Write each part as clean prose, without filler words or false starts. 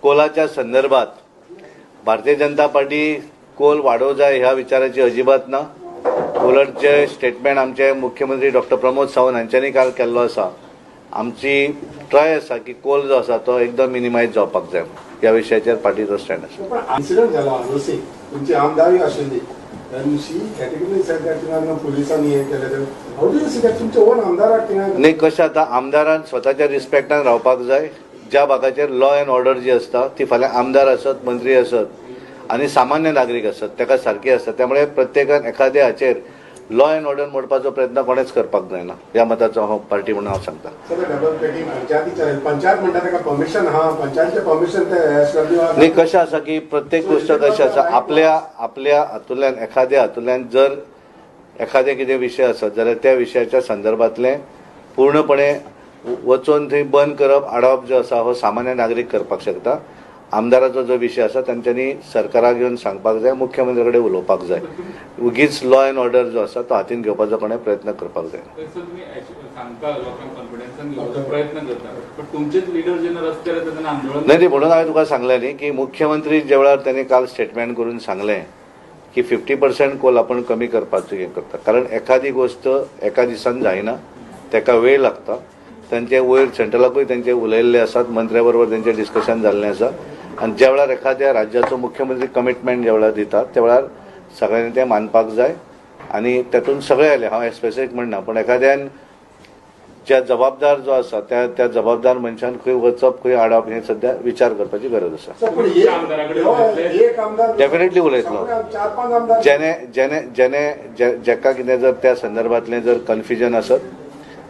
कोलाच्या संदर्भात भारतीय जनता पार्टी कोल वाडोवंक जाय ह्या विचाराची अजिबात ना. उलट जे स्टेटमेंट आमचे मुख्यमंत्री डॉक्टर प्रमोद सावंत हांच्यांनी काल केल्लो आसा, आमची ट्राय आसा की कोल जो आसा तो एकदम मिनिमायज जावपाक जाय. ह्या विशयाचेर पार्टीचो स्टँड आसा. पण इन्सिडंट झाला आरोसी, तुमची आमदारय आशिल्ली and she categorically said that थिंगा पुलिसांनी हें केलें. How do you see that, तुमच्या ओन आमदाराक थिंगा? न्ही, कशें आतां आमदारान स्वताच्या रिस्पेक्टान रावपाक जाय. ज्या भागाचेर लॉ अँड ऑर्डर जी आसता ती फाल्यां आमदार आसत, मंत्री आसत आनी सामान्य नागरीक आसत, ताका सारकी आसता. त्यामुळे प्रत्येकान एखाद्या हाचेर लॉ अँड ऑर्डर मोडपाचो प्रयत्न कोणेच करपाक जायना, ह्या मताचो हांव पार्टी म्हणून हांव सांगता. सगळें डबल ट्रेकिंग पंचायतीचे, पंचायत म्हणटा ताका परमिशन आहा, पंचायतीचें परमिशन ते एसडब्ल्यू. न्ही, कशें आसा की प्रत्येक गोश्ट कशी आसा, आपल्या आपल्या हातूंतल्यान एखाद्या हातूंतल्यान जर एखादें कितें विशय आसत जाल्यार त्या विशयाच्या संदर्भातलें पूर्णपणे वचून थंय बंद करप, आडावप जो आसा हो सामान्य नागरीक करपाक शकता. आमदाराचो जो विशय आसा तांच्यांनी सरकाराक येवन सांगपाक जाय, मुख्यमंत्र्या कडेन उलोवपाक जाय. उगीच लॉ अँड ऑर्डर जो आसा तो हातीन घेवपाचो कोणें प्रयत्न करपाक जाय. सर, तुम्ही सांगता, लोकांक कॉन्फिडन्सान घेवपाचो प्रयत्न करता, पण तुमचेच लिडर जेन्ना रस्त्यार येता तेन्ना आंदोलन नाही नाही, म्हणून हांवें तुका सांगलें न्ही की मुख्यमंत्री ज्या वेळार त्यांनी काल स्टेटमेंट करून सांगलें की 50% कोल आपण कमी करपाचो हें करता, कारण एखादी गोश्ट एका दिसान जायना, ताका वेळ लागता. तांचे वयर सेंट्रलाकूय तांचे उलयल्ले आसात, मंत्र्या बरोबर तांचें डिस्कशन जाल्लें आसा. आनी ज्या वेळार एखाद्या राज्याचो मुख्यमंत्री कमिटमेंट ज्या वेळार दिता त्या वेळार सगळ्यांनी तें मानपाक जाय. आनी तातूंत सगळे आयले, हांव स्पेसिफीक म्हणना, पण एखाद्यान ज्या जबाबदार जो आसा त्या त्या जबाबदार मनशान खंय वचप, खंय आडप हें सध्या विचार करपाची गरज आसा. सर, पण तुमच्या आमदाराकडे उलयतले? एक आमदार Definitely उलयतलो. चार पांच आमदार. जेणे जेणे जेणे जेका कितें जर त्या संदर्भातलें जर कन्फ्युजन आसत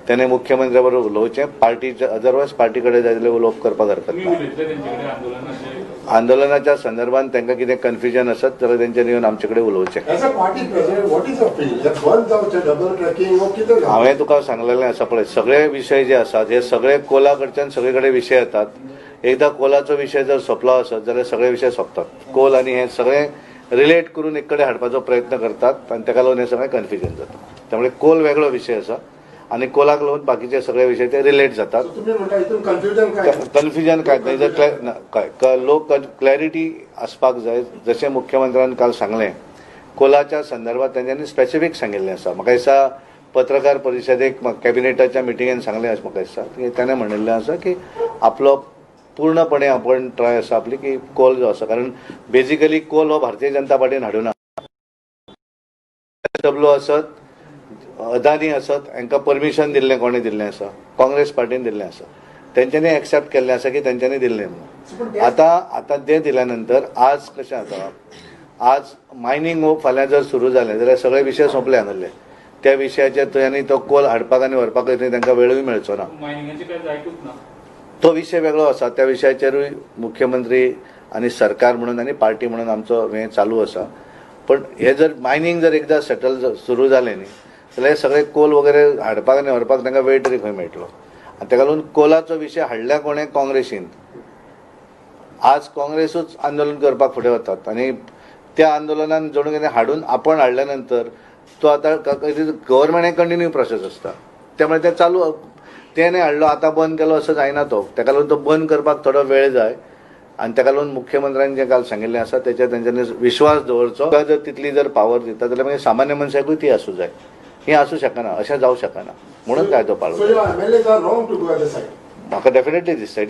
त्याने मुख्यमंत्र्या बरोबर उलोवचें. पार्टी अदरवायज पार्टी कडेन जाय जाल्यार उलोवप करपाक हरकत तुम्ही ना. उलयतले तेंचे कडेन आंदोलनाचे? आंदोलनाच्या संदर्भात तांकां कितें कन्फ्युजन आसत जाल्यार तेंच्यांनी येवन आमचे कडेन उलोवचें. As a party president, what is your feel? हे बंद जावचें डबल ट्रॅकिंग वो कितें जावचें? हांवें तुका सांगलेलें आसा पळय, सगळे विशय जे आसात हे सगळे कोला कडच्यान सगळे कडेन विशय येतात. एकदां कोलाचो विशय जर सोंपलो आसत जाल्यार सगळे विशय सोंपतात. कोल आनी हे सगळे रिलेट करून एक कडेन हाडपाचो प्रयत्न करतात आनी ताका लागून हें सगळें कन्फ्युजन जाता. त्यामुळे कोल वेगळो विशय आसा आनी कोलाक लागून बाकीचे सगळे विशय ते रिलेट जातात. So तुम्ही म्हणटा हितून कन्फ्युजन काय? कन्फ्युजन काय नाही. जर काय लोक क्लॅरिटी आसपाक जाय. जशें मुख्यमंत्र्यान काल सांगलें कोलाच्या संदर्भात, तेंच्यांनी स्पेसिफीक सांगिल्लें आसा. म्हाका दिसता पत्रकार परिशदेक कॅबिनेटाच्या मिटिंगेन सांगलें अशें म्हाका दिसता की ताणें म्हणिल्लें आसा की आपलो पूर्णपणे आपण ट्राय आसा आपली की कोल जो आसा, कारण बेजिकली कोल हो भारतीय जनता पार्टीन हाडूना. डब्ल्यू आसत, अदानी आसत, हांकां परमिशन दिल्लें कोणें दिल्लें आसा? काँग्रेस पार्टीन दिल्लें आसा. तेंच्यांनी एक्सेप्ट केल्लें आसा की तेंच्यांनी दिल्लें म्हणून. आतां आतां तें दिल्या नंतर आज कशें जाता, आज मायनींग हो फाल्यां जर सुरू जालें जाल्यार सगळे विशय सोंपले हांगासरले. त्या विशयाचेर थंय आनी तो कोल हाडपाक आनी व्हरपाक थंय तांकां वेळूय मेळचो ना. मायनिंगाचे काय जायकूच ना. तो विशय वेगळो आसा. त्या विशयाचेरूय मुख्यमंत्री आनी सरकार म्हणून आनी पार्टी म्हणून आमचो हें चालू आसा. पण हे जर मायनींग जर एकदां सेटल सुरू जालें न्ही जाल्यार हे सगळे कोल वगैरे हाडपाक आनी व्हरपाक तांकां वेळ तरी खंय मेळटलो? आनी ताका लागून कोलाचो विशय हाडल्या कोणें? काँग्रेसीन. आज काँग्रेसूच आंदोलन करपाक फुडें वतात आनी त्या आंदोलनान जणू कितें हाडून आपण हाडल्या नंतर तो आतां गव्हर्मेंट हें कंटिन्यू प्रोसेस आसता. त्यामुळे ते चालू तेणे हाडलो, आतां बंद केलो असो जायना तो. ताका लागून तो बंद करपाक थोडो वेळ जाय. आनी ताका लागून मुख्यमंत्र्यान जें काल सांगिल्लें आसा तेचेर तेंच्यांनी विश्वास दवरचो. तुका जर तितली जर पावर दिता जाल्यार मागीर सामान्य मनशाकूय ती आसूं जाय. ही आसूं शकना, अशें जावं शकना म्हणून कायदो पाळूं. So your MLAs are wrong to go at the side. म्हाका डेफिनेटली दिसता it.